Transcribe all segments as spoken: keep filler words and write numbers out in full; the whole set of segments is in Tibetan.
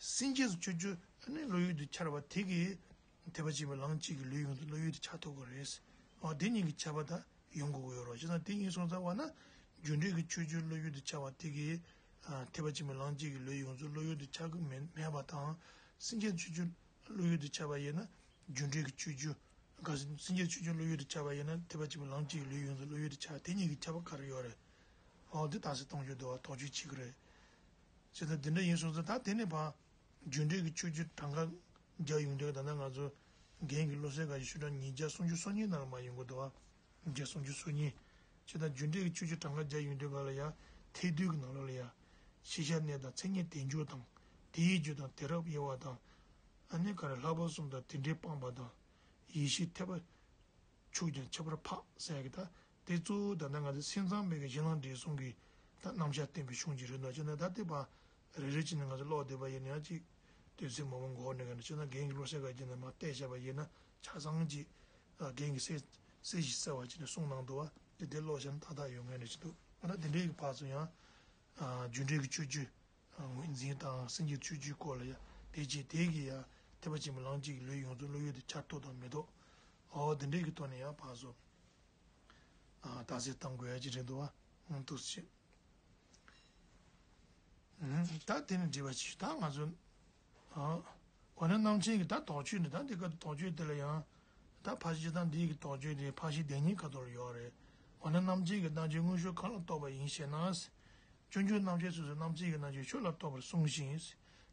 སེམས་བསྐྱེད་སུ་སྤྱོད་རྒྱུ་ནི་བློ་ཡུལ་དུ་འཆར་བ་དེ་གིས་ཐེག་པ་ཆེན་པོའི་ལམ་གཅིག་གི་ལུས་ཡོངས་སུ་བློ་ཡུལ་དུ་འཆར་ཐུབ་ཀྱི་རེད། འོ་དེ་གཉིས་ཀྱི་ཁྱད་པར་ད་ཡོང་དགོས་ཀྱི་ཡོད་རེད། བྱས་ཙང་དེ་ཡིན་སོང་ཙང་བ་ན་རྒྱུ་འབྲས་ཀྱི་སྤྱོད་རྒྱུ་བློ་ཡུལ་དུ་འཆར་བ་དེ་གིས་ཐེག་པ་ཆེན་པོའི་ལམ་གཅིག་གི་ལུས་ཡོངས་སུ་བློ་ཡུལ་དུ་འཆར་གྱི་མེད་མེད་པ་དང་། སེམས་བསྐྱེད་སྤྱོད་རྒྱུ་བློ་ཡུལ་དུ་འཆར་བ་ཡིན་ན། རྒྱུ་འབྲས་ཀྱི་སྤྱོད་རྒྱུ། གལ་སྲིད་སེམས་བསྐྱེད་སྤྱོད་རྒྱུ་བློ་ཡུལ་དུ་འཆར་བ་ཡིན་ན་ཐེག་པ་ཆེན་པོའི་ལམ་གཅིག་གི་ལུས་ཡོངས་སུ་བློ་ཡུལ་དུ་འཆར། དེ་གཉིས་ཀྱི་ཁྱད་པར་ག་རེ་ཡོད་རེད། འོ་འདི་རྟགས་གསལ་སྟོང་ཆོས་བསྡུ་བ་དོགས་གཅོད་བྱེད་ཀྱི་རེད། བྱས་ཙང་འདི་འདྲ་ཡིན་སོང་ཙང་ད་དེ་ནས་ཕར་རྒྱུ་འབྲས་ཀྱི་སྤྱོད་རྒྱུ་གྲངས་ཀ་རྒྱག་ཡོང་དུས། ད་ལྟ་ང་ཚོ་རྒན་གྱི་བློ་གསལ་དགའ་ཞིག་ཤོག་གྲངས་ཉིས་བརྒྱ་སུམ་ཅུ་སོ་གཉིས་ནང་ལ་མར་ཡོང་གི་འདུག་བ། ཉིས་བརྒྱ་སུམ་ཅུ་སོ་གཉིས། བྱས་ཙང་རྒྱུ་འབྲས་ཀྱི་སྤྱོད་རྒྱུ་གྲངས་ཀ་རྒྱག་ཡོང་དུས་ག་ལ་ཡ། ཐེག་བསྡུས་ཀྱི་ནང་ལོགས་ལ་ཡ། ཤེས་བྱ་གནས་དང་མཚན་ཉིད་དལ་འབྱོར་དང་། དེའི་རྒྱུ་དང་དེ་རབ་དབྱེ་བ་དང་། ཨ་ནི་ག་རེ་ལྷག་པ་གསུམ་དང་དེ་འདྲའི་སྤངས་པ་དང་། ཡེ་ཤེས་ཐེག་པ་ཕྱུག་ཀྱང་ཁྱད་པར་འཕགས་ཟེར་གི། ད་དེ་གཙོ་བོ་ད་ལྟ་ང་ཚོ་སེམས་ཙམ་པའི་གི་གཞི་ལམ་འབྲས་གསུམ་གྱི་ད་རྣམ་གཞག་བསྟན་པའི་གཞུང་ཅིག་རེད་འདུག་བྱས་ན་ད་དེ་ཕར་རེ་རེ་བྱས་ནས་ང་ཚོ་ཀློག་བསྡད་པ་ཡིན་ན་ཡང་ཅིག་དུས་ཚོད་མང་པོ་འགོར་ནས་ག་ནས་བྱས་ན་རྒན་གྱི་བློ་གསལ་དགའ་རྒྱན་ནས་མར་བལྟས་བཞག་པ་ཡིན་ན་ཆ་ཚང་ཅིག་རྒན་གྱིས་གསལ་གསལ་ཞིང་གསལ་བ་བྱས་ནས་གསུངས་གནང་འདུག་བ། དེ་དེ་ཀློག་བྱས་ན་ཏག་ཏག་ཡོང་མཁན་རེད་ཅིག་འདུག་ཨ་ན་དེ་འདྲའི་གི་ཕར་ཚུར་ཡང་རྒྱུ་འབྲས་ཀྱི་སྤྱོད་རྒྱུ། ངོས་འཛིན་དང་སེམས་ཀྱི་སྤྱོད་རྒྱུའི་སྐོར་ལ་ཡང་དེ་རྗེས་དེ་གི་ཡང་ཐེག་པ་ཆེན་པོའི་ལམ་གཅིག་གི་ལུས་ཡོངས་སུ་བློ་ཡུལ་དུ་འཆར་ཐུབ་དང་མི་ཐུབ། ཨོ་དེ་འདྲའི་གི་ཐོག་ནས་ཡང་ཕར་ཚུར་རྟགས་གསལ་བཏང་དགོས་ཡ་ཅིག་རེད་འདུག་བ། འདུག་སེ་བྱས། ད་དེ་ནི་འདྲི་བ་ཅིག་ད་ང་ཚོ། འོ་ན་རྣམ་མཁྱེན་གྱི་ད་དོགས་གཅོད་འདི་ད་འདི་ག་དོགས་གཅོད་དེ་ལ་ཡང་། ད་ཕར་ཕྱིན་དང་འདིའི་གི་དོགས་གཅོད་དེ་ཕར་ཕྱིན་བདེན་གཉིས་ཁ་ཐོག་ལ་ཡོད་རེད། འོ་ན་རྣམ་མཁྱེན་གྱི་རྣམ་མཁྱེན་དངོས་ཤུགས་གང་ལ་རྟོགས་པ་ཡིན་ཞེ་ན། སྤྱོད་འཇུག་རྣམ་བཤད་སོ་སོའི་རྣམ་མཁྱེན་གྱི་རྣམ་མཁྱེན་ཕྱོགས་ལ་རྟོགས་པར་གསུངས་ཤིང་།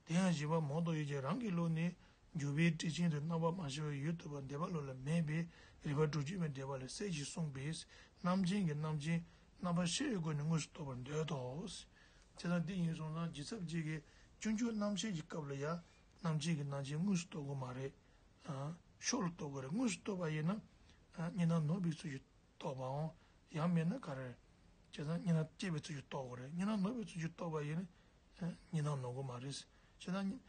དེ་ཡང་བཞི་པ་མོ་དོ་ཡོད་ཀྱི་རང་གི་བློ་ནི་འཇུག་པའི་ཊཱིཀ་ཆེན་དུ་རྣམ་པར་མ་ཤར་བའི་ཡུལ་རྟོགས་པ་འདོད་པ་བློ་ལ་མེད་པས་རིགས་པ་དྲུག་ཅུ་པའི་འགྲེལ་པ་ལས་གསལ་ཞིང་གསུངས་པས་རྣམ་མཁྱེན་གྱི་རྣམ་མཁྱེན་རྣམ་པར་ཤེས་པའི་སྒོ་ནས་དངོས་སུ་རྟོགས་པར་འདོད་དོ། བྱས་ཙང་འདི་ཡིན་སོང་ཙང་ཇི་སྲིད་ཅིག་གིས་སྤྱོད་འཇུག་རྣམ་བཤད་ཀྱི་སྐབས་ལ་ཡང་རྣམ་མཁྱེན་གྱི་རྣམ་མཁྱེན་དངོས་སུ་རྟོགས་དགོས་མ་རེད། ཕྱོགས་ལ་རྟོགས་དགོས་རེད། དངོས་སུ་རྟོགས་པ་ཡིན་ན་གཉིས་སྣང་ནོར་བའི་ཚུལ་གྱིས་རྟོགས་པའམ། ཡང་མིན་ན་ག་རེ། བྱས་ཙང་གཉིས་སྣང་སྐྱེས་པའི་ཚུལ་གྱིས་རྟོགས་དགོས་རེད། གཉིས་སྣང་ནོར་བའི་ཚུལ་གྱིས་རྟོགས་པ་ཡིན་ན། གཉིས་སྣང་ནོར་གྱི་མ་རེད། བྱས་ཙང་།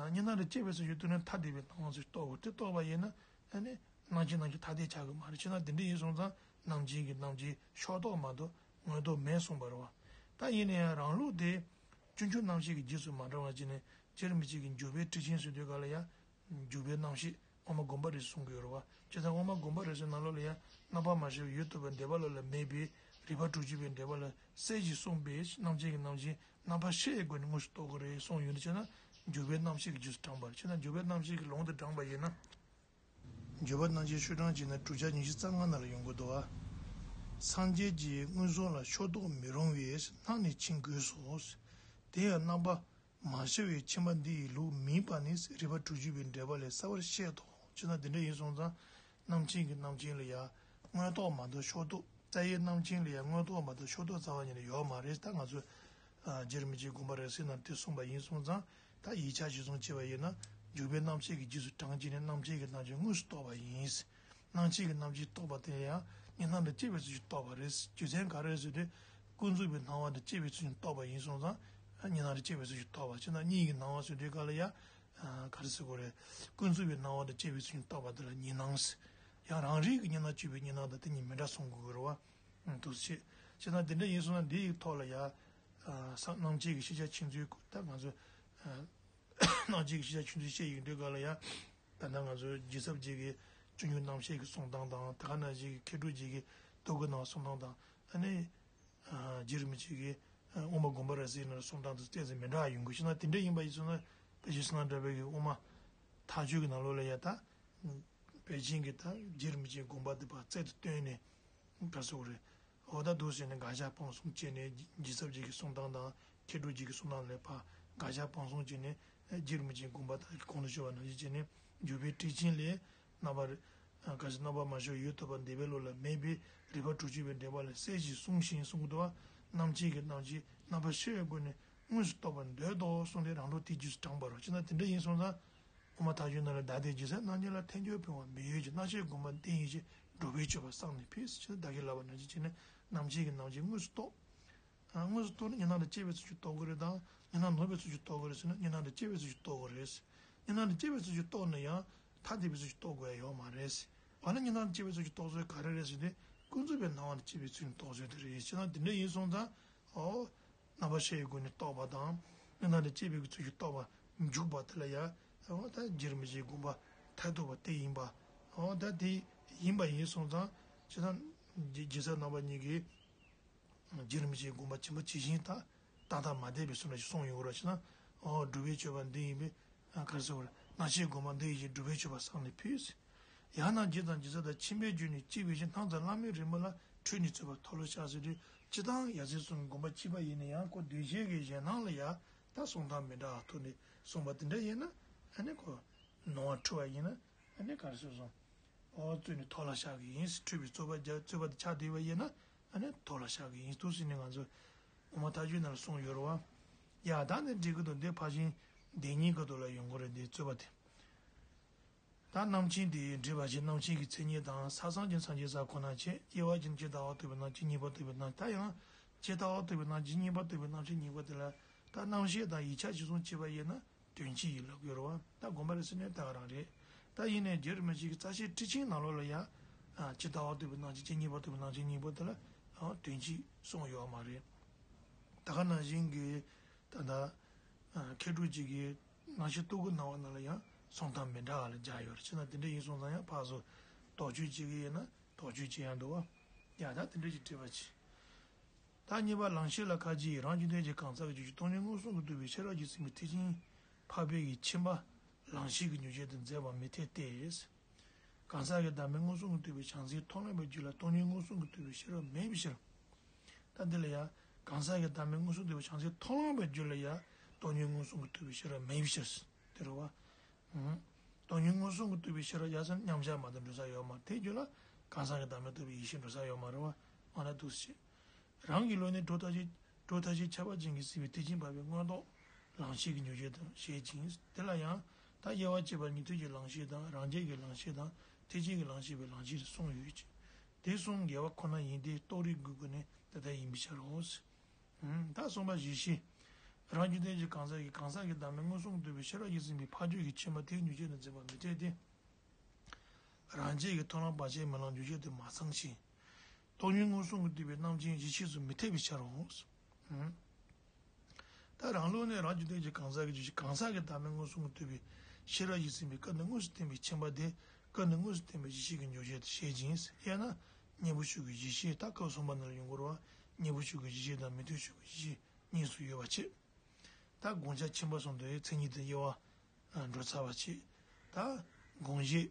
གཉིས་སྣང་དེ་སྐྱེས་པའི་ཚུལ་གྱིས་རྟོགས་ན་ཐ་དད་པའི་སྣང་བ་ཚུལ་རྟོགས་དགོས། དེ་རྟོགས་པ་ཡིན་ན། ཨ་ནི། རྣམ་མཁྱེན་རྣམ་མཁྱེན་ཐ་དད་ཆགས་ཀྱི་མ་རེད། བྱས་ཙང་དེ་འདྲ་ཡིན་སོང་ཙང་རྣམ་མཁྱེན་གྱི་རྣམ་མཁྱེན་ཕྱོགས་རྟོགས་མ་གཏོགས་དངོས་རྟོགས་མེད་གསུངས་པ་རེད་བ། ད་ཡིན་ན་ཡང་རང་ལུགས་དེ། སྤྱོད་འཇུག་རྣམ་བཤད་ཀྱི་རྗེས་སུ་མ་འབྲང་བ་བྱས་ནས་སྤྱིར་མི་གཅིག་གིས་འཇུག་པའི་ཊཱིཀ་ཆེན་ཟེར་དུས་ག་ལ་ཡང་། འཇུག་པའི་རྣམ་བཤད་དབུ་མ་དགོངས་པ་རེད་གསུང་གི་ཡོད་རེད་བ། བྱས་ཙང་དབུ་མ་དགོངས་པ་རེད་ཟེར་ནང་ལོགས་ལ་ཡང་རྣམ་པར་མ་ཤར་བའི་ཡུལ་རྟོགས་པའི་འདོད་པ་བློ་ལ་མེད་པས་རིགས་པ་དྲུག་ཅུ་པའི་འགྲེལ་པ་ལ་གསལ་ཞིང་གསུངས་པས་རྣམ་མཁྱེན་གྱི་རྣམ་མཁྱེན་རྣམ་པར་ཤེས་པའི་སྒོ་ནས་དངོས་སུ་རྟོགས་དགོས་རེད་གསུངས་ཡོད་འདུག་བྱས་ན་འཇུག་པའི་རྣམ་བཤད་ཀྱི་རྗེས་སུ་འབྲངས་པ་རེད། བྱས་ན་འཇུག་པའི་རྣམ་བཤད་ཀྱི་ལུང་དུ་དྲངས་པ་ཡིན་ན། འཇུག་པ་རྣམ་བཤད་ཤོག་གྲངས་གཅིག་ནས་དྲུག་བརྒྱ་ཉི་ཤུ་རྩ་ལྔ་ནང་ལ་ཡོང་གི་འདུག་བ། སངས་རྒྱས་ཀྱི་མངོན་སུམ་ལ་ཕྱོགས་རྟོགས་མི་རུང་བས་སྣང་ནས་ཕྱིན་དགོས་སོ། དེ་ཡང་རྣམ་པ། མ་ཤར་བའི་ཕྱིན་པ་འདི་ཡི་ལུགས་མིན་པ་ནི་རིགས་པ་དྲུག་ཅུ་པའི་འགྲེལ་པ་ལས་གསལ་བར་བཤད་དོ། བྱས་ན་དེ་འདྲ་ཡིན་སོང་ཙང་རྣམ་མཁྱེན་གྱི་རྣམ་མཁྱེན་ལ་ཡང་དངོས་རྟོགས་མ་གཏོགས་ཕྱོགས་རྟོགས། རྩ་བའི་རྣམ་མཁྱེན་ལ་ཡང་དངོས་རྟོགས་མ་གཏོགས་ཕྱོགས་རྟོགས་རྩ་བ་ཉིད་ནས་ཡོད་མ་རེད། ད་ང་ཚོས་རྗེ་རིན་པོ་ཆེའི་དགོངས་པ་རབ་གསལ་ནང་དེ་གསུངས་པ་ཡིན་སོང་ཙང་ད་ཡིག་ཆ་གཞིར་བཟུང་བྱས་པ་ཡིན་ན་འཇུག་པའི་རྣམ་བཤད་ཀྱི་རྗེས་སུ་འབྲང་བྱས་ནས་རྣམ་མཁྱེན་གྱི་རྣམ་མཁྱེན་དངོས་སུ་རྟོགས་པ་ཡིན། སྣང་མཁྱེན་གྱི་རྣམ་མཁྱེན་རྟོགས་པ་དེ་ཡང་གཉིས་སྣང་དང་བཅས་པའི་ཚུལ་གྱིས་རྟོགས་པ་རེད། རྒྱུ་མཚན་ག་རེ་ཟེར་དུས་ཀུན་རྫོབ་པའི་སྣང་བ་དང་བཅས་པའི་ཚུལ་གྱིས་རྟོགས་པ་ཡིན་སོང་ཙང་གཉིས་སྣང་དང་བཅས་པའི་ཚུལ་གྱིས་རྟོགས་པ་བྱས་ན་གཉིས་ཀྱི་སྣང་བ་ཟེར་དུས་ག་ལ་ཡང་ག་རེ་ཟེར་དགོས་རེད། ཀུན་རྫོབ་པའི་སྣང་བ་དང་བཅས་པའི་ཚུལ་གྱིས་རྟོགས་པ་དེ་ལ་གཉིས་སྣང་ཟེར། ཡང་རང་རིག་གི་གཉིས་སྣང་དཔྱོད་པའི་གཉིས་སྣང་དང་དེ་གཉིས་མི་འདྲ་གསུང་དགོས་ཀྱི་རེད་བ། འདུག་སེ་བྱས་ན་དེ་འདྲ་ཡིན་སོང་ན་འདི་ཡི་ཐོག་ལ་ཡང་སངས་རྣམ་མཁྱེན་གྱི་ཤེས་བྱ་ཆེན་པོའི་སྐོར་ད་ང་ཚོ། རྣམ་མཁྱེན་གྱི་ཤེས་བྱ་ཆུང་ཆུང་བཤད་ཡོང་དུས་ག་ལ་ཡང་། ད་ལྟ་ང་ཚོའི་རྗེ་ཚབ་རྗེ་གི་སྤྱོད་འཇུག་རྣམ་བཤད་ཀྱི་གསུང་སྟངས་དང་དེ་ག་ནང་བཞིན་གྱི་མཁས་གྲུབ་རྗེ་གི་རྟོག་གེ་ནང་གསུང་སྟངས་དང་ཨ་ནི། རྗེ་རིན་པོ་ཆེ་གི་དབུ་མ་དགོངས་པ་རབ་གསལ་ནང་གསུང་སྟངས་དང་ཏོག་ཙམ་མི་འདྲ་ཡོང་གི་ཤེས་ན་དེ་འདྲ་ཡིན་པ་ཡིན་ཚོད་ན་དཔེ་ཆ་སེམས་ཙམ་འདྲ་བའི་གི་དབུ་མ་ཐག་ཆོད་ཀྱི་ནང་ལོགས་ལ་ཡ་ད། པེ་ཅིང་གི་ད་རྗེ་རིན་པོ་ཆེའི་དགོངས་པ་དེ་ཕར་རྩལ་དུ་བཏོན་ནས་ག་ཟེར་དགོས་རེད། འོ་ད་འདུག་ཟེར་ནས་དགག་བཞག་སྤང་གསུམ་བྱས་ནས་རྗེ་ཚབ་རྗེ་གི་གསུང་སྟངས་དང་མཁས་གྲུབ་རྗེ་གི་གསུང་སྟངས་ལ་ཕར་དགག་བཞག་སྤང་གསུམ་བྱས་ནས་རྗེ་རིན་པོ་ཆེའི་དགོངས་པ་དང་གོང་དུ་ཞུས་པ་ནང་བཞིན་བྱས་ནས་འཇུག་པའི་ཊཱིཀ་ཆེན་ལས་རྣམ་པར་ག་ཟེར་རྣམ་པར་མ་ཤར་བའི་ཡུལ་རྟོགས་པ་འདོད་པའི་བློ་ལ་མེད་པས་རིགས་པ་དྲུག་ཅུ་པའི་འགྲེལ་པ་ལས་གསལ་ཞིང་གསུངས་ཤིང་གསུང་གི་འདུག་བ། རྣམ་མཁྱེན་གྱི་རྣམ་མཁྱེན་རྣམ་པར་ཤེས་པའི་སྒོ་ནས་དངོས་སུ་རྟོགས་པར་འདོད་དོ་གསུངས་ཏེ་རང་ལུགས་དེ་རྗེས་སུ་འབྲངས་པ་རེད། བྱས་ན་དེ་འདྲ་ཡིན་སོང་ཙང་། དབུ་མ་ཐལ་འགྱུར་ནང་ལ་བདག་ལྟའི་ཇི་སྲིད་རྣམ་མཁྱེན་ལ། ཐལ་འགྱུར་འཕེན་པ་མི་ཡོད་ཀྱང་། རྣམ་ཤེས་སྒོམ་པ་འདི་ཡིན་ཞེས། འགྲོ་བའི་སྤྱོད་པ་བསམ་ནས་ཕུད། ཟེར་བདག་གིས་ལབ་པ་ནང་བཞིན་བྱས་ནས་རྣམ་མཁྱེན་གྱི་རྣམ་མཁྱེན་དངོས་སུ་རྟོགས། དངོས་སུ་རྟོགས་ན་གཉིས་སྣང་དང་བཅས་པའི་ཚུལ་གྱིས་རྟོགས་དགོས་རེད་དང་གཉིས་སྣང་ནོར་བའི་ཚུལ་གྱིས་རྟོགས་དགོས་རེད་ཟེར་ན་གཉིས་སྣང་དང་བཅས་པའི་ཚུལ་གྱིས་རྟོགས་དགོས་རེད། གཉིས་སྣང་དང་བཅས་པའི་ཚུལ་གྱིས་རྟོགས་ན་ཡང་ཐ་དད་པའི་ཚུལ་གྱིས་རྟོགས་དགོས་ཡ་ཡོད་མ་རེད། འོ་ན་གཉིས་སྣང་དང་བཅས་པའི་ཚུལ་གྱིས་རྟོགས་ཚུལ་ག་རེ་རེད་ཟེར་ཏེ་ཀུན་རྫོབ་པའི་སྣང་བ་དང་བཅས་པའི་ཚུལ་གྱིས་རྟོགས་ཚུལ་དེ་རེད། བྱས་ན་དེ་འདྲ་ཡིན་སོང་ཙང་འོ། རྣམ་པར་ཤེས་པའི་སྒོ་ནས་རྟོགས་པ་དང་། གཉིས་སྣང་དང་བཅས་པའི་ཚུལ་གྱིས་རྟོགས་ འཇུག་པ་དེ་ལ་ཡང་ཨོ་ད་རྒྱུན་མི་འཆད་སྒོམ་པ་མཐར་ཐུག་པ་དེ་ཡིན་པ། ཨོ་ད་དེ་ཡིན་པ་ཡིན་སོང་ཙང་ཇི་ལྟར་རྒྱུ་རྒྱུ་ས་རྣམ་པ་གཉིས་ཀྱིས་རྒྱུན་མི་འཆད་སྒོམ་པ་ཆེན་པོ་ཇི་བཞིན་དང་ཏག་ཏག་མ་བསྡད་པའི་བཟོ་འདྲ་ཞིག་གསུངས་ཡོད་ར། ཞེ་ན། ཨོ་སྒྲུབ་པའི་སྤྱོད་པ་འདི་ཡིན་པས། ག་རེ་ཟེར་བ་རེད། སྣང་མཆེད་སྒོམ་པ་འདི་ཡིན་ཞེས་སྒྲུབ་པའི་སྤྱོད་པ་གསུངས་ནས་ཕུལ། ཡང་ན་རྒྱུ་དང་རྒྱུ་ས་དང་ཁྱིམ་པའི་རྒྱུ་ནི་གཅིག་པའི་ཕྱིར་སྣང་ཙམ་བླ་མེད་རིག་མ་ལ་འཁྲུལ་ནས་རྩོད་པ་མཐོལ་ལོ་བཤགས་ཟེར་དུས་སྤྱིར་བཏང་ཡ་མཚན་གསུམ་སྒོམ་པ་གཅིག་པ་ཡིན་ན་ཡང་ཁོ་འདུས་བྱས་ཀྱི་གཞན་སྣང་ལ་ཡང་ད་གསུང་སྟངས་མི་འདྲ་བ་ཐོག་ནས་གསུངས་པ་དེ་འདྲ་ཡིན་ན་ཨ་ནི་ཁོ་ནོར་བ་འཁྲུལ་བ་ཡིན་ན་ཨ་ནི་ག་རེ་ཟེར་སོང་། ཨོ་རྩོད་ནས་མཐོལ་ལོ་བཤགས་ཀྱི་ཡིན། འཁྲུལ་པའི་རྩོད་པ་རྒྱག་རྩོད་པ་དེ་ཆགས་བསྡད་པ་ཡིན་ན་ཨ་ནི་མཐོལ་ལོ་བཤགས་ཀྱི་ཡིན་འདུག་ཟེར་ནས་ང་ཚོ་དབུ་མ་ཐལ་འགྱུར་ནང་ལ་གསུངས་ཡོད་རེད་བ། ཡ་ད་ནི་འགྲིག་གི་འདུག་འདི་ཕར་ཕྱིན་བདེན་གཉིས་ཀྱི་ཐོག་ལ་ཡོང་གི་རེད། འདི་རྩོད་པ་དེ། ད་རྣམ་མཁྱེན་དེ་འདྲེས་པ་ཞིག་རྣམ་མཁྱེན་གྱི་མཚན་ཉིད་དང་ས་མཚམས་ཀྱི་མཚན་ཉིད་ས་ཁོ་ན་ཆེ། དབྱེ་བ་ཅན་ཇི་ལྟ་བ་རྟོགས་པའི་རྣམ་མཁྱེན་གཉིས་པ་རྟོགས་པའི་རྣམ་ད་ཡང་ཇི་ལྟ་བ་རྟོགས་པའི་རྣམ་མཁྱེན་གཉིས་པ་རྟོགས་པའི་རྣམ་མཁྱེན་གཉིས་པ་དེ་ལ་ད་རྣམ་ཤེས་དང་ཡིད་ཆེས་ཅི་གསུམ་བྱས་པ་ཡིན་ན་དོན་གཅིག་ཡིན་ལབ་ཡོད་རེད་བ། ད་དགོངས་པ་རེད་ཟེར་ན་ད་ག་རང་རེད། ད་ཡིན་ནའི་རྒྱུད་རིན་པོ་ཆེ་གི་རྩ་ཤེ་ཊཱིཀ་ཆེན་ནང་ལོགས་ལ་ཡང་ཇི་ལྟ་བ་རྟོགས་པའི་རྣམ་མཁྱེན་གཉིས་པ་རྟོགས་པའི་རྣམ་མཁྱེན་གཉིས་པ་དེ་ལ་དོན་གཅིག་གསུངས་ཡོད་མ་རེད། ད་ག་ནང་བཞིན་གྱི་ད་ལྟ་མཁས་གྲུབ་ཅིག་གིས་རྣམ་ཤེས་རྟོག་གེའི་སྣང་བ་ནང་ལ་ཡང་གསུང་སྟངས་མི་འདྲ་བ་ལ་སྦྱར་ཡོད་རེད། བྱས་ན་དེ་འདྲ་ཡིན་སོང་ཙང་ཡང་ཕར་ཚུར་དོགས་གཅོད་བྱེད་ཀྱི་ཡིན་ན་དོགས་གཅོད་བྱེད་ཡ་འདུག་བ། ཡ་ད་དེ་འདྲ་ཞིག་འགྲེལ་པ་བྱེད། ད་གཉིས་པ་ལང་གཤེགས་ལ་ཁ་ཅིག་རང་རྒྱུད་ལྡན་གྱི་གང་ཟག་གི་རྒྱུད་ཀྱི་སྟོང་ཉིད་མངོན་སུམ་གྱིས་རྟོགས་པའི་ཤེས་རབ་ཀྱི་སེམས་ཀྱི་ཐེག་ཆེན་འཕགས་པའི་གི་ཁྱིམ་པ་ལང་གཤེགས་ཀྱི་མྱུར་མཆོག་ཏུ་མཛད་པ་མི་འཐད་དེ། གང་ཟག་གི་བདག་མེད་མངོན་སུམ་གྱིས་རྟོགས་པའི་བྱང་སེམས་མཐོང་ལམ་པའི་རྒྱུད་ལ་སྟོང་ཉིད་མངོན་སུམ་གྱིས་རྟོགས་པའི་ཤེས་རབ་མེད་པའི་ཕྱིར། ད་འདི་ལ་ཡང་གང་ཟག་གི་བདག་མེད་མངོན་སུམ་རྟོགས་པའི་བྱང་སེམས་མཐོང་ལམ་པའི་རྒྱུད་ལ་ཡང་སྟོང་ཉིད་མངོན་སུམ་གྱིས་རྟོགས་པའི་ཤེས་རབ་མེད་པའི་ཕྱིར། དེ་རེད་བ། སྟོང་ཉིད་མངོན་སུམ་གྱིས་རྟོགས་པའི་ཤེས་རབ་ཡ་མཚན་མཉམ་གཞག་མ་གཏོགས་འགྲོ་ས་ཡོད་མ་རེད། དེའི་རྒྱུད་ལ་གང་ཟག་གི་བདག་མེད་རྟོགས་པའི་ཡེ་ཤེས་འགྲོ་ས་ཡོད་མ་རེད་བ། འོ་ན་འདུག་སེ་བྱེད། རང་གི་བློ་ནི་གྲོགས་མཐའ་བཞི་གྲོགས་མཐའ་བཞི་ཁྱབ་པ་ཅན་གྱི་སྲིད་པའི་ཐེག་ཆེན་འཕགས་པའི་མངོན་རྟོགས་ལང་གཤེགས་ཀྱི་མྱུར་མཆོག་དུ་བཤད་ཅིང་། དེ་ལ་ཡང་ད་དབྱེ་བ་བྱས་པར་ཉན་ཐོས་ཀྱི་ལང་གཤེགས་དང་རང་རྒྱལ་གྱི་ལང་གཤེགས་དང་ཐེག་ཆེན་གྱི་ལང་གཤེགས་པའི་ལང་གཤེགས་སུ་གསུངས་ཡོད་ཅིང་། དེ་གསུམ་འགལ་བ་ཁོ་ན་ཡིན་ཏེ་རྟོགས་རིགས་དགུ་དགུ་ནི་དེ་ལྟར་ཡིན་པའི་ཕྱིར་རོ། ད་གསུམ་པ་བཞི་བཞི། རང་རྒྱུད་ལྡན་གྱི་གང་ཟག་གིས་གང་ཟག་གི་བདག་མེད་མངོན་སུམ་དུ་རྟོགས་པའི་ཤེས་རབ་ཀྱི་སེམས་དཔའི་འཕགས་མཆོག་གི་ཁྱིམ་པ་དེའི་མྱུར་མཆོག་ཏུ་མཛད་པ་མི་འཐད་དེ། རང་རྒྱལ་གྱི་མཐོང་ལམ་བར་ཆད་མེད་ལམ་མྱུར་མཆོག་ཏུ་མ་ཚང་ཞིང་། སྟོང་ཉིད་མངོན་སུམ་གྱིས་རྟོགས་པའི་རྣམ་མཁྱེན་ཡེ་ཤེས་སུ་མི་འཐད་པའི་ཕྱིར་རོ། ད་རང་ལུགས་ནི་རང་རྒྱུད་ལྡན་གྱི་གང་ཟག་གི་རྒྱུད་ཀྱི་གང་ཟག་གི་བདག་མེད་མངོན་སུམ་གྱིས་རྟོགས་པའི་ཤེས་རབ་ཀྱི་སེམས་དཔའི་སྐབས་འདིར་དངོས་སུ་བསྟན་པའི་ཁྱིམ་པ་དེ་སྐབས་འདིར་དངོས་སུ་བསྟན་པའི་ཡེ་ཤེས་ཀྱི་མྱུར་མཆོག་ཏུ་བཤད་ཅིང་། དབྱེ་ན། གཉེན་པོ་མཆོག་གི་ཡེ་ཤེས། ད་སྐབས་གསུམ་པ་ནང་ལ་ཡོང་གི་རེད་བ། གཉེན་པོ་མཆོག་གི་ཡེ་ཤེས་དང་མི་མཐུན་ཕྱོགས་ཀྱི་ཡེ་ཤེས་གཉིས་སུ་ཡོད་པ་བྱས། ད་བསྒོམ་བྱ་ཁྱིམ་པ་གསུམ་དུ་མཚན་ཉིད་དང་དབྱེ་བ་འགྲོ་ཚར་བ་བྱས། ད་སྒོམ་བྱེད།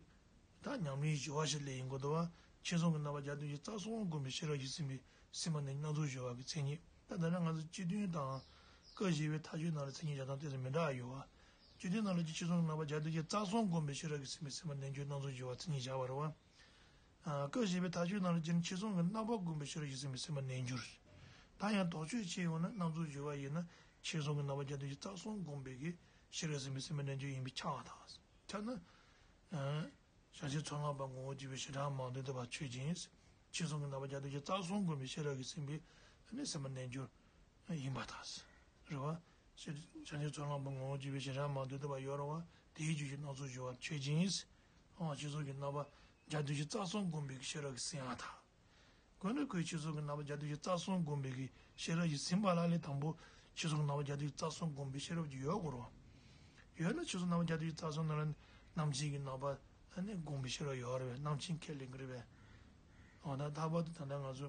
ད་ཉམས་ལེན་སྦྱོར་བ་ཞིག་ལས་ཡིན་དགོས་འདུག་བ། མཆོག་གསུམ་གྱི་རྣམ་པ་བརྒྱ་དོན་བཞི་རྩ་གསུམ་བསྒོམས་པའི་ཤེས་རབ་ཀྱི་སེམས་དཔའི་སེམས་པ་ནི་སྣང་ཚུལ་སྦྱོར་བ་གི་མཚན་ཉིད། ད་ད་ནི་ང་ཚོ་སྤྱི་དོན་དང་། སྐབས་བཞི་པའི་མཐའ་དཔྱོད་ནང་ལ་མཚན་ཉིད་སྦྱར་སྟངས་ཏོག་ཙམ་མི་འདྲ་བ་ཡོད་བ། སྤྱི་དོན་ནང་ལ་ཀྱི་མཆོག་གསུམ་གྱི་རྣམ་པ་བརྒྱ་དོན་བཞི་རྩ་གསུམ་བསྒོམས་པའི་ཤེས་རབ་ཀྱི་སེམས་དཔའི་སེམས་པ་རྣལ་འབྱོར་སྣང་ཚུལ་སྦྱོར་བ་མཚན་ཉིད་སྦྱར་བ་རེད་བ། སྐབས་བཞི་པའི་མཐའ་དཔྱོད་ནང་ལ་ཀྱི་མཆོག་གསུམ་གྱི་རྣམ་པ་བསྒོམས་པའི་ཤེས་རབ་ཀྱི་སེམས་དཔའི་སེམས་པ་རྣལ་འབྱོར། ད་ཡང་དོགས་གཅོད་བྱས་ཡོང་ན་སྣང་ཚུལ་སྦྱོར་བ་ཡིན་ན་མཆོག་གསུམ་གྱི་རྣམ་པ་བརྒྱ་དོན་བཞི་རྩ་གསུམ་བསྒོམས་པའི་གི་ཤེས་རབ་སེམས་དཔའི་སེམས་པ་རྣལ་འབྱོར་ཡིན་པས་ཁྱབ་པ་དང་། ཁྱབ་ན། བྱང་ཆུབ་ཚོལ་སློང་པ་ངོ་བོ་འབྱེད་པའི་བྱེ་བྲག་མང་དུ་འདོད་པ་ཆོས་ཅན། མཆོག་གསུམ་གྱི་རྣམ་པ་བརྒྱ་དོན་བཞི་རྩ་གསུམ་བསྒོམས་པའི་ཤེས་རབ་ཀྱི་སེམས་དཔའི་ནི་སེམས་པ་རྣལ་འབྱོར་ཡིན་པ་དང་། རེད་བ། བྱང་ཆུབ་ཚོལ་སློང་པ་ངོ་བོ་འབྱེད་པའི་བྱེ་བྲག་མང་དུ་འདོད་པ་ཡོད་རེད་བ། དེའི་རྒྱུད་ཀྱི་སྣང་ཚུལ་སྦྱོར་བ་ཆོས་ཅན། མཆོག་གསུམ་གྱི་རྣམ་པ་བརྒྱ་དོན་བཞི་རྩ་གསུམ་བསྒོམས་པའི་ཤེས་རབ་ཀྱི་སེམས་དཔའ་དང་། ཁོ་ནི་ཁོའི་མཆོག་གསུམ་གྱི་རྣམ་པ་བརྒྱ་དོན་བཞི་རྩ་གསུམ་བསྒོམས་པའི་གི་ཤེས་རབ་ཀྱི་སེམས་དཔའ་ལ་ལས་དང་པོ་མཆོག་གསུམ་གྱི་རྣམ་པ་བརྒྱ་དོན་བཞི་རྩ་གསུམ་བསྒོམས་པའི་ཤེས་རབ་ཀྱི་ཡོད་དགོས་རེད་བ། ཡོད་ན་མཆོག་གསུམ་རྣམ་པ་བརྒྱ་དོན་བཞི་རྩ་གསུམ་ནང་ལ་རྣམ་མཁྱེན་གྱི་རྣམ་པ་ཨ་ནི་བསྒོམས་པའི་ཤེས་རབ་ཡོད་རེད་བས། རྣམ་མཁྱེན་ཁས་ལེན་གྱི་རེད་བས། འོ་ན་ལྷག་པར་དུ་ད་ལྟ་ང་ཚོ་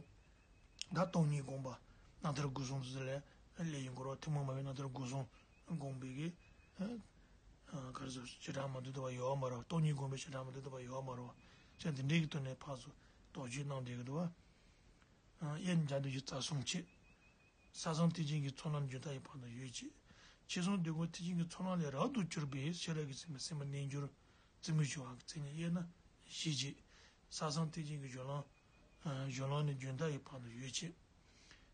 ད་སྟོང་ཉིད་བསྒོམས་པ་རྣམ་ཐར་དགུ་གསུམ་ཚོ་ལས་ལས་ཡིན་དགོས་རེད་བ། ཐུན་མོང་མ་ཡིན་པའི་རྣམ་ཐར་དགུ་གསུམ་བསྒོམས་པའི་གི་ག་རེ་ཟེར་བྱེ་བྲག་མ་དོན་འདོད་པ་ཡོད་མ་རེད་བ། སྟོང་ཉིད་བསྒོམས་པའི་བྱེ་བྲག་མ་དོན་འདོད་པ་ཡོད་མ་རེད་བ། ཅག་འདི་འདྲའི་གི་ཐོག་ནས་ཕར་ཚུར་དོགས་གཅོད་གནང་བསྡད་ཀྱི་འདུག་བ། དབྱེ་ན་བརྒྱ་དོན་བཞི་རྩ་གསུམ་བྱས། ས་མཚམས་ཐེག་ཆེན་གྱི་ཚོགས་ལམ་རྒྱུན་མཐའ་ཡི་བར་དུ་ཡོད་ཅེས། མཆོག་གསུམ་འདོད་དགུ་ཐེག་ཆེན་གྱི་ཚོགས་ལམ་ལས་རབ་ཏུ་གྱུར་པའི་ཤེས་རབ་ཀྱི་སེམས་དཔའ་སེམས་དཔའ་རྣལ་འབྱོར་རྩེ་མོའི་སྦྱོར་བ་གི་མཚན་ཉིད་དབྱེ་ན་བཞི་བྱས། ས་མཚམས་ཐེག་ཆེན་གྱི་སྦྱོར་ལམ། སྦྱོར་ལམ་ནི་རྒྱུན་མཐའ་ཡི་བར་དུ་ཡོད་ཅེས།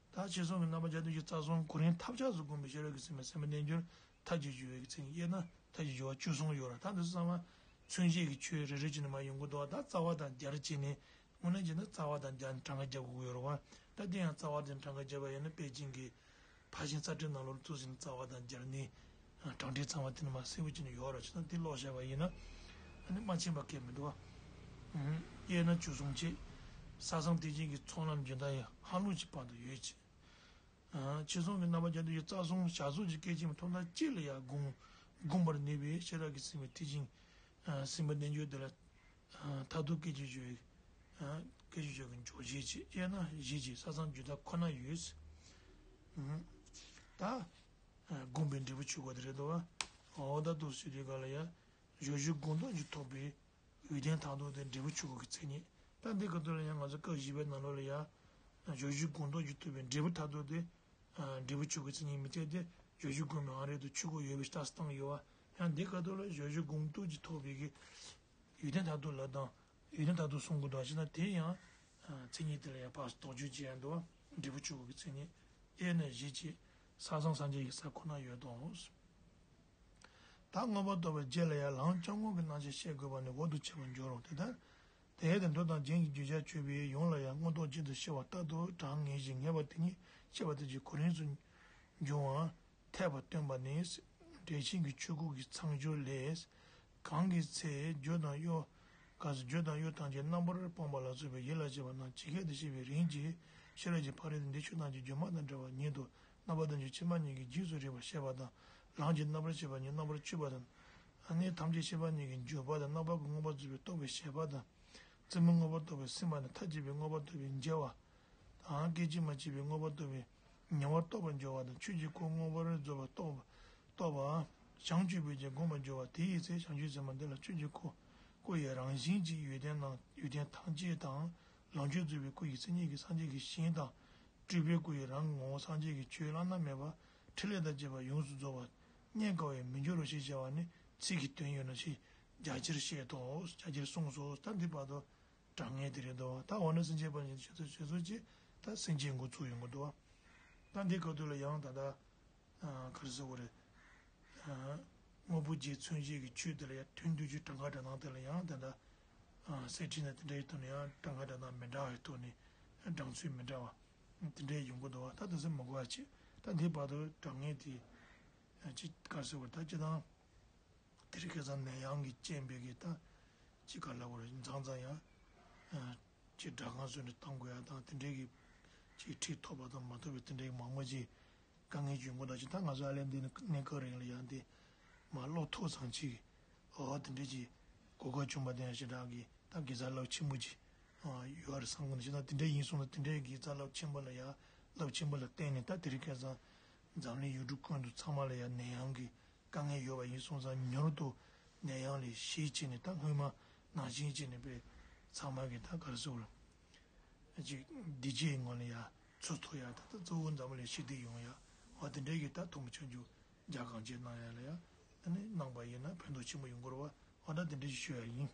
ད་མཆོག་གསུམ་གྱི་རྣམ་པ་བརྒྱ་དོན་བཞི་རྩ་གསུམ་གོ་རིམ་ཐབས་ཆག་ཏུ་བསྒོམས་པའི་ཤེས་རབ་ཀྱི་སེམས་དཔའ་སེམས་དཔའ་རྣལ་འབྱོར་མཐར་གྱིས་གྱུར་པའི་མཚན་ཉིད་དབྱེ་ན་མཐར་གྱིས་གྱུར་པ་བཅུ་གསུམ་ཡོད་རེད། ད་འདི་ཚོ་ཚང་མ་མཚོན་བྱེད་ཀྱི་ཆོས་རེ་རེ་བྱས་ནས་མར་ཡོང་གི་འདུག་བ། ད་རྩ་བ་དང་སྦྱར་བྱས་ནས། དངོས་གནས་བྱས་ན་རྩ་བ་དང་སྦྱར་ནས་གྲངས་ཀ་རྒྱབ་དགོས་ཀྱི་ཡོད་རེད་བ། ད་དེ་ཡང་རྩ་བ་དང་གྲངས་ཀ་རྒྱབ་པ་ཡིན་ན་པེ་ཅིང་གི་ཕར་ཕྱིན་རྩ་ཁྲིད་ནང་ལོགས་ཚུར་ཕྱིན་རྩ་བ་དང་སྦྱར་ནས་གྲངས་ཁྲིད་ཚང་མ་དེ་ནས་མར་གསལ་པོ་བྱས་ནས་ཡོད་རེད། བྱས་ན་དེ་ཀློག་བཞག་པ་ཡིན་ན་ཨ་ནི་མ་ཕྱིན་པ་གང་ཡང་མི་འདུག་བ། དབྱེ་ན་བཅུ་གསུམ་བྱས། ས་མཚམས་ཐེག་ཆེན་གྱི་ཚོགས་ལམ་རྒྱུན་མཐའ་ཡང་ཧ་ལུགས་ཀྱི་བར་དུ་ཡོད་ཅེས། མཆོག་གསུམ་གྱི་རྣམ་པ་བརྒྱ་དོན་བཞི་རྩ་གསུམ་བྱ་རྫོགས་ཀྱི་སྐད་ཅིག་མའི་ཐོག་མཐའ་གཅིག་ལ་ཡང་བསྒོམ་ བསྒོམ་པར་ནུས་པའི་ཤེས་རབ་ཀྱིས་ཟིན་པའི་ཐེག་ཆེན། ཨ་སེམས་དཔའི་རྣལ་འབྱོར་དེ་ལ། ཨ་མཐར་ཐུག་སྐད་ཅིག་བརྗོད། ཨ་སྐད་ཅིག་བརྗོད་ཀྱི་འཇོག་བྱེད་ཅེས་དབྱེ་ན་བཞི་ཅེས་ས་མཚམས་བརྗོད་ཐབས་ཁོ་ན་ཡོད། ཨ་ད་ཨ་བསྒོམས་པའི་འབྲས་བུ་ཆོས་སྐུ་དེ་རེད་དོ། འོ་ད་འདུག་ཟེར་དུས་ག་ལ་ཡ། བརྗོད་གཞི་སྒོམ་སྟོབས་ཀྱིས་ཐོབ་པའི་ཡོན་ཏན་མཐར་ཐུག་དེ་འབྲས་བུ་ཆོས་སྐུ་གི་མཚན་ཉིད། ད་འདི་ག་དུས་ལ་ཡང་ང་ཚོ་སྐབས་བཞི་པའི་ནང་ལོགས་ལ་ཡ། བརྗོད་གཞི་སྒོམ་སྟོབས་ཀྱིས་ཐོབ་པའི་འབྲས་བུ་མཐར་ཐུག་དེ། ཨ་འབྲས་བུ་ཆོས་སྐུའི་མཚན་ཉིད་མི་འཐད་དེ། བརྗོད་གཞི་སྒོམ་པའི་ཨང་རེད་དུ་ཆོས་སྐུ་ཡོད་པའི་རྟགས་སུ་བཏང་ཡོད་པ། ཡང་འདི་ག་དུས་ལ་བརྗོད་གཞི་སྒོམ་སྟོབས་ཀྱིས་ཐོབ་པའི་གི་ཡོན་ཏན་མཐར་ཐུག་ལ་དང་། ཡོན་ཏན་མཐར་ཐུག་གསུང་གི་འདུག་ཅེ་ན་དེ་ཡང་། ཨ་མཚན་ཉིད་དེ་ལ་ཡང་ཕར་དོགས་གཅོད་བྱེད་ཡ་འདུག་འབྲས་བུ་ཆོས་སྐུ་གི་མཚན་ཉིད། དབྱེ་ན་བཞི་ཅེས་ས་མཚམས་སངས་རྒྱས་ཀྱི་ས་ཁོ་ན་ཡོད་དོ། ད་མངོན་པར་རྟོགས་པའི་རྗེས་ལ་ཡང་ལམ་སྤྱང་པོ་གི་རྣམ་གཞག་བཤད་དགོས་པ་ནི་འོག་ཏུ་འཆད་པར་འགྱུར་རོ། དེ་ལྟར། དེ་ཡང་དེ་མདོ་དང་རྒྱན་གྱི་བརྗོད་བྱར་གྱུར་པའི་ཡུམ་ལ་ཡང་མངོན་རྟོགས་ཅན་དུ་ཤེས་པ་ལྟར་དུ་གྲངས་ངེས་ཤིང་ངེས་པ་དེ་ཉིད་ཤེས་པ་དེ་ཀྱི་གོ་རིམས་སུ་འབྱུང་བར་འཐད་པ་སྟོན་པ་ནི། འགྲེལ་ཆེན་གྱི་ཆོས་སྐུ་གི་མཚམས་སྦྱོར་ལས། གང་གི་ཚེ་རྒྱུ་དང་དབྱེ། གང་ཚེ་རྒྱུ་དང་དབྱེ་ཐམས་ཅད་རྣམ་པར་སྤངས་པ་ལ་སོགས་པའི་ཡིད་ལ་བྱེད་པ་རྣམས་ཇི་སྐད་དུ་བཤད་པའི་རིམ་གྱིས་ཤེས་རབ་ཀྱི་ཕ་རོལ་ཏུ་འདི་ཆོས་ཐམས་ཅད་སྒྱུ་མ་དང་བྲལ་བ་ཉིད་དུ་རྣམ་པ་ཐམས་ཅད་ཕྱི་མ་ཉིད་ཀྱིས་རྗེས་སུ་རེག་པར་བཤད་པ་དང་། ལམ་གྱི་རྣམ་པར་ཤེས་པ་ཉིད་རྣམ་པར་གཅོད་པ་དང་། གནས་ཐམས་ཅད་ཕྱི་མ་ཉིད་ཀྱིས་འཇོམས་པ་དང་རྣམ་པ་ཀུན་མངོན་པར་རྫོགས་པའི་རྟོགས་པའི་བྱེད་པ་དང་། རྩེ་མོ་མངོན་པར་རྟོགས་པའི་སེམས་པ་དང་མཐའ་ཡས་པའི་མངོན་པར་རྟོགས་པའི་མཇལ་བ། དང་སྐད་ཅིག་མ་གཅིག་པའི་མངོན་པར་རྟོགས་པའི་ཉེ་བར་རྟོགས་པར་འགྱུར་བ་དང་ཆོས་ཀྱི་སྐུ་མངོན་པར་རྫོགས་པ་རྟོགས་པ། རྟོགས་པ། བྱང་ཆུབ་པའི་རྒྱུར་བསྒོམ་པར་འགྱུར་བ་དེ་ཡི་ཚེ་བྱང་ཆུབ་སེམས་དཔའ་འདི་ལ་ཆོས་ཀྱི་སྐུ། སྐུ་ཡི་རང་བཞིན་གྱི་ཡོན་ཏན་རྣམས་ཡོན་ཏན་ཐམས་ཅད་དང་། ལོངས་སྤྱོད་རྫོགས་པའི་སྐུ་ཡི་མཚན་ཉིད་ཀྱིས་སངས་རྒྱས་ཀྱི་ཞིང་དང་། སྤྲུལ་པའི་སྐུ་ཡི་རང་ངོ་བོ་སངས་རྒྱས་ཀྱི་ཆོས་བླ་ན་མེད་པ། ཕྲིན་ལས་དང་བཅས་པ་ཡོངས་སུ་རྫོགས་པ། རྙེད་དཀའ་བས་མི་འགྱུར་རོ་ཞེས་བྱ་བ་ནི་ཚིག་གི་དོན་ཡོད་ན་ཞེས་རྒྱ་ཆེར་བཤད་དོ། རྒྱ་ཆེར་གསུངས་སོ། ད་འདི་བར་དུ་གྲངས་ངེས་དེ་རེད་དོ། ད་འོ་ན་སེམས་ཅན་པ་ཉིད་ཞེས་སོ་ཞེས་སོ་ཅེས་ད་སེམས་ཅན་འགོ་ཚུགས་ཡོང་གི་འདུག་ད་འདི་སྐབས་དུས་ལ་ཡང་ད་ལྟ་ག་རེ་ཟེར་དགོས་རེད། དངོས་པོ་རྗེས་མཚོན་བྱེད་ཀྱི་ཆོས་དེ་ལ་ཡང་དོན་བསྡུ་རྒྱུའི་གྲངས་ཀ་སྒྲ་གདངས་དེ་ལ་ཡང་ད་ལྟ་གསེར་ཕྲེང་ན་དེ་འདྲའི་ཐོག་ནས་ཡང་གྲངས་ཀ་སྒྲ་གདངས་མི་འདྲ་བའི་ཐོག་ནས་སྒྲ་མཚུངས་མི་འདྲ་བ་དེ་འདྲའི་ཡོང་གི་འདུག་བ། ད་དེ་ཚོ་མི་གོ་བ་བྱེད། ད་འདི་བར་དུ་གྲངས་ངེས་དེ་ཅི་ག་རེ་ཟེར་དགོས་རེད། ད་སྤྱིར་བཏང་། དེ་རིང་ཁ་སང་ནད་ཡམས་ཀྱི་རྐྱེན་པས་ཀྱི་ད་ཅི་ག་ལབ་དགོས་རེད། མཚམས་མཚམས་ཡང་ཅི་སྦྲག་སྒང་བཟོས་ནས་བཏང་དགོས་ཡ་དང་དེ་འདྲའི་གི་ཅིག་ཁྲིད་ཐོབ་པ་དང་མ་ཐོབ་པའི་དེ་འདྲའི་གི་མང་པོ་ཅིག་དཀའ་ངལ་བྱུང་དགོས། ད་ཅི་ད་ང་ཚོ་ཨ་ལས་འདི་ནི་གནས་སྐབས་རིང་ལ་ཡང་འདི་མ་ཀློག་ཐུབ་ཙང་ཅིག་འོ་དེ་འདྲའི་ཅིག་གོ་སྐབས་བྱུང་པ་དེ་ཡང་ཞེ་དྲག་གི་ད་དགེ་རྩ་རླབས་ཆེན་པོ་ཅིག་ཡོད་རེད་བསམ་གི་འདུག་ཅི་ད་དེ་འདྲའི་ཡིན་སོང་ན་དེ་འདྲའི་དགེ་རྩ་རླབས་ཆེན་པོ་ལ་ཡ་རླབས་ཆེན་པོ་ལ་བརྟེན་ནས་ད་དེ་རིང་ཁ་སང་འཛམ་གླིང་ཡུལ་གྲུ་ཀུན་ཏུ་ཚང་མ་ལ་ཡ་ནད་ཡམས་ཀྱི་དཀའ་ངལ་ཡོད་པ་ཡིན་སོང་ཙང་མྱུར་དུ་ནད་ཡམས་ལས་ཞི་བྱས་ནས་ད་སྔོན་མ་ནང་བཞིན་བྱས་ནས་དཔེ་ཚང་མ་གི་ད་ག་རེ་ཟེར་དགོས་རེད། ཅིག་བདེ་སྐྱིད་ངང་ལ་ཡ་ཚུར་ཐུག་ཡ་ད་ད་གཙོ་བོ་འཛམ་བུ་གླིང་ཞི་བདེ་ཡོང་ཡ་འོ་དེ་འདྲའི་གི་ད་ཐུགས་མི་ཆུང་རྒྱུ་རྒྱ་གང་ཆེ་གནང་ཡ་ལ་ཡ་ཨ་ནི་གནང་པ་ཡིན་ན་ཕན་ཐོགས་ཆེན་པོ་ཡོང་གི་རེད་བ། འོ་ད་དེ་འདྲ་ཞིག་ཞུ་ཡ་ཡིན།